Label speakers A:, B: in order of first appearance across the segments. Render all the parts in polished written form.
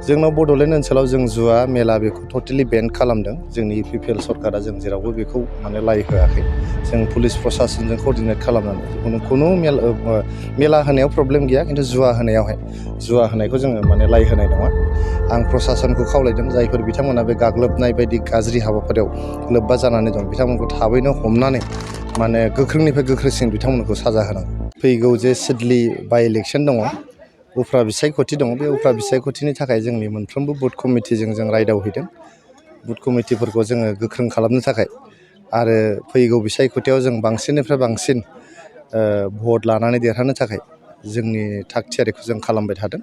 A: जोंनाव बड'लेण्ड ओनसोलाव जों जुवा मेला बेखौ टटेलि बेन खालामदों। जोंनि इउपिपिएल सरकारा जों जेरावबो बेखौ लाय होआखै। जों पुलिस प्रसासनजों कर्डिनेट खालामनानै खुनु मेला होनायाव प्रब्लेम गैया, खिन्थु जुवा होनायखौ जोङो लाय होनाय नङा। आं प्रसासनखौ खावलायदों, जायफोर बिथांमोना बे गाग्लोबनाय बायदि गाज्रि हाबाफारियाव लोब्बा जानानै दं, बिथांमोनखौ थाबैनो हमनानै गोख्रोंनिफ्राय गोख्रैसिन बिथांमोनखौ साजा होनांगौ। फैगौ जे सिडली बाइ इलेक्सन दङ, उफ्रा बिसायख'थि दङ, बे उफ्रा बिसायख'थिनि थाखाय जोंनि मोनफ्रोमबो बुथ कमिटिजों जों रायदावहैदों। बुथ कमिटिफोरखौ जोङो गोख्रों खालामनो थाखाय आरो फैगौ बिसायख'थियाव जों बांसिननिफ्राय बांसिन भट लानानै देरहानो थाखाय जोंनि थाग थियारिखौ जों खालामबाय थादों।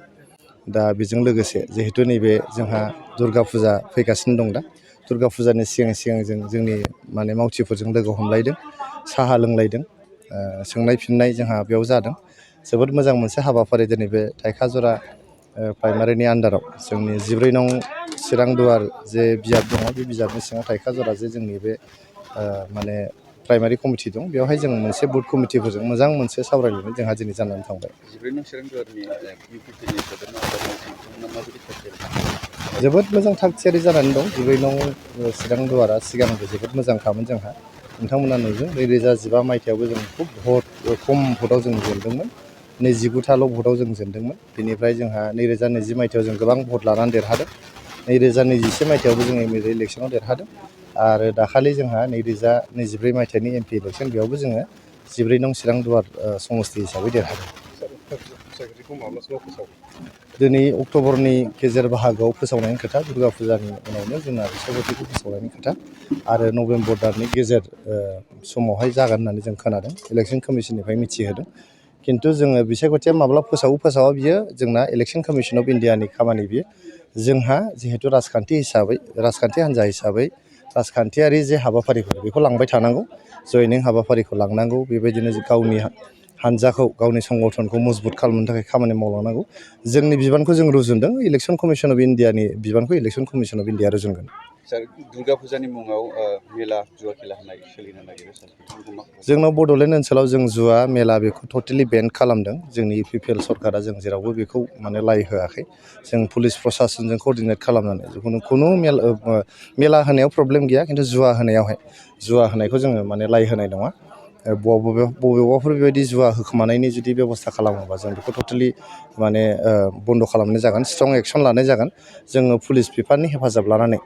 A: दा बेजों लोगोसे जिहेतु नैबे जोंहा दुर्गा फुजा फैगासिनो दं, दा दुर्गा फुजानि सिगां जों जोंनि मावथिफोरजों लोगो हमलायदों, साहा लोंलायदों, सोंनाय फिननाय जोंहा बेयाव जादों। जोबोद मोजां मोनसे हाबाफारि। दिनै बे थाइखाजरा प्राइमारिनि आन्दाराव जोंनि 14 नं चिरांदुवार जे बिजाब दङ, बे बिजाबनि सिङाव थाइखाजरा जे जोंनि बे प्राइमारि कमिटि दं, बेवहाय जों मोनसे बुथ कमिटिफोरजों मोजां मोनसे सावरायलायनाय जोंहा दिनै जानानै थांबाय। जोबोद मोजां थाग थियारि जानानै दं। 14 नं चिरांदुवारा सिगांबो जोबोद मोजांखामोन जोंहा। नोंथांमोना नुदों 2015 मायथाइयावबो जों खुब खम भटआव जों जेनदोंमोन, 29थाल' भटआव जों जेनदोंमोन। बेनिफ्राय जोंहा 2020 मायथाइयाव जों गोबां भट लानानै देरहादों। 2021 मायथाइयावबो जों एमएलए इलेक्सनाव देरहादों आरो दाखालि जोंहा 2024 मायथाइनि एमपि इलेक्सन, बेयावबो जोङो 14 नं चिरांदुवार समस्ति हिसाबै देरहादों। दिनै अक्ट'बरनि गेजेर बाहागोआव फोसावनायनि खोथा, दुर्गा फुजानि उनावनो जोंना बिसायख'थिखौ फोसावनायनि खोथा आरो नभेम्बर दाननि गेजेर समावहाय जागोन होननानै जों खोनादों। इलेक्सन कमिसननिफ्राय मिथिहोदों। खिन्थु जोङो बिसायख'थिया माब्ला फोसावा बियो जोंना इलेक्सन कमिसन अफ इन्डियानि खामानि। बियो जोंहा जिहेतु राजखान्थि हान्जा हिसाबै राजखान्थियारि जे हाबाफारिफोर बेखौ लांबाय थानांगौ, जयनिं हाबाफारिखौ लांनांगौ, बेबायदिनो गावनि हान्जाखौ, गावनि संगठनखौ मजबुत खालामनो थाखाय खामानि मावलांनांगौ। जोंनि बिबानखौ जों रुजुनदों, इलेक्सन कमिसन अफ इन्डियानि बिबानखौ इलेक्सन कमिसन अफ इन्डिया रुजुनगोन।
B: दुर्गा फुजानि मुङाव मेला जुवा खेला होनाय सोलिनो नागिरो सार।
A: जोंनाव बड'लेण्ड ओनसोलाव जों जुवा मेला बेखौ टटेलि बेन खालामदों। जोंनि इउपिपिएल सरकारा जों जेरावबो बेखौ लाय होआखै। जों पुलिस प्रसासनजों कर्डिनेट खालामनानै खुनु मेला होनायाव प्रब्लेम गैया, खिन्थु जुवा होनायखौ जोङो लाय होनाय नङा। बबेबाफोर बेबायदि जुवा होखोमानायनि जुदि बेब'स्था खालामोबा जों बेखौ टटेलि बन्द' खालामनाय जागोन, स्ट्रं एक्सन लानाय जागोन। जोङो पुलिस बिफाननि हेफाजाब लानानै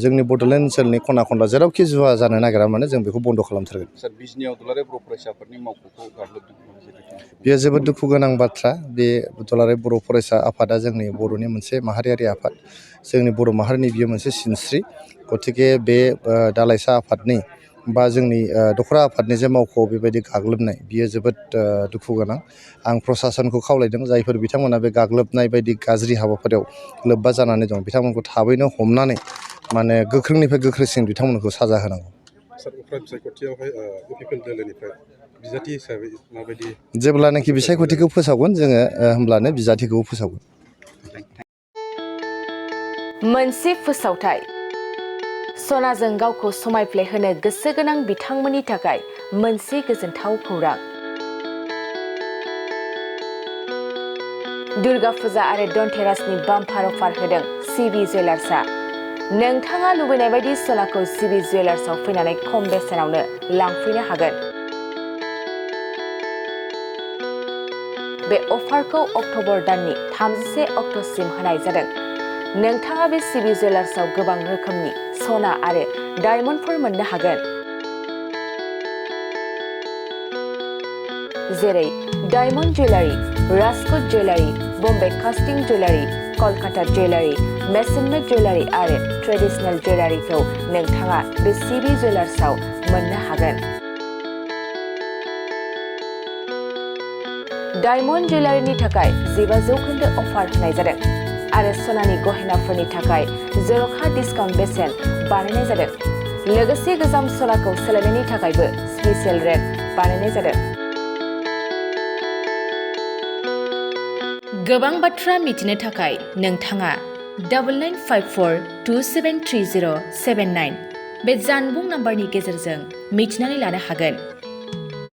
A: जोंनि बड'लेण्ड ओनसोलनि खना खनला जेरावखि जुवा जानो नागिरा मानो जों बेखौ बन्द' खालामथारगोन।
B: सार, बिजनियाव दुलाराय बर' फरायसा आफादनि मावख'खौ गाग्लोबदों।
A: बेयो जोबोद दुखु गोनां बाथ्रा। बे दुलाराय बर' फरायसा आफादा जोंनि बर'नि मोनसे माहारियारि आफाद। जोंनि बर' माहारिनि बियो मोनसे सिनस्रि। गतिके बे दालाइसा आफादनि बा जोंनि दख'रा आफादनि जे मावख'आव बेबायदि गाग्लोबनाय, बियो जोबोद दुखु गोनां। आं प्रसासनखौ खावलायदों, जायफोर बिथांमोना बे गाग्लोबनाय बायदि गाज्रि हाबाफारियाव लोब्बा जानानै दं, बिथांमोनखौ थाबैनो हमनानै गोख्रोंनिफ्राय गोख्रैसिन बिथांमोनखौ साजा होनांगौ। जेब्लानाखि बिसायख'थिखौ फोसावगोन जोङो होमब्लानो बिजाथिखौबो फोसावगोन।
C: मोनसे फोसावथाय। सनाजों गावखौ समायफ्लेहोनो गोसो गोनां बिथांमोननि थाखाय मोनसे गोजोनथाव खौरां। दुर्गा फुजा आरो धनतेरासनि बाम्पार अफार होदों सिबि जुवेलार्सआ। नोंथाङा लुबैनाय बायदि सनाखौ सिबि जुवेलार्सआव फैनानै खम बेसेनावनो लांफैनो हागोन। बे अफारखौ अक्ट'बर दाननि 31 अक्ट'सिम होनाय जादों। नोंथाङा बे सिबि जुवेलार्सआव गोबां रोखोमनि सना आरो डायमन्डफोर मोननो हागोन, जेरै diamond jewellery, Rajkot jewellery, Bombay कास्टिं जुवेलारि, कलकाता जुवेलारि, मेसिन मेड जुवेलारि आरो ट्रेडिशनेल जुवेलारिखौ नोंथाङा बे सिबि जुवेलार्सआव मोननो हागोन। डायमन्ड जुवेलारिनि थाखाय 15% अफार होनाय जादों आरो सनानि गहेनाफोरनि थाखाय जर'खा डिसकाउन्ट बेसेन बानायनाय जादों। लोगोसे गोजाम सनाखौ सोलायनायनि थाखायबो स्पेसियेल रेट बानायनाय जादों। गोबां बाथ्रा मिथिनो थाखाय नोंथाङा 9954273079 बे जानबुं नाम्बारनि गेजेरजों मिथिनानै लानो हागोन।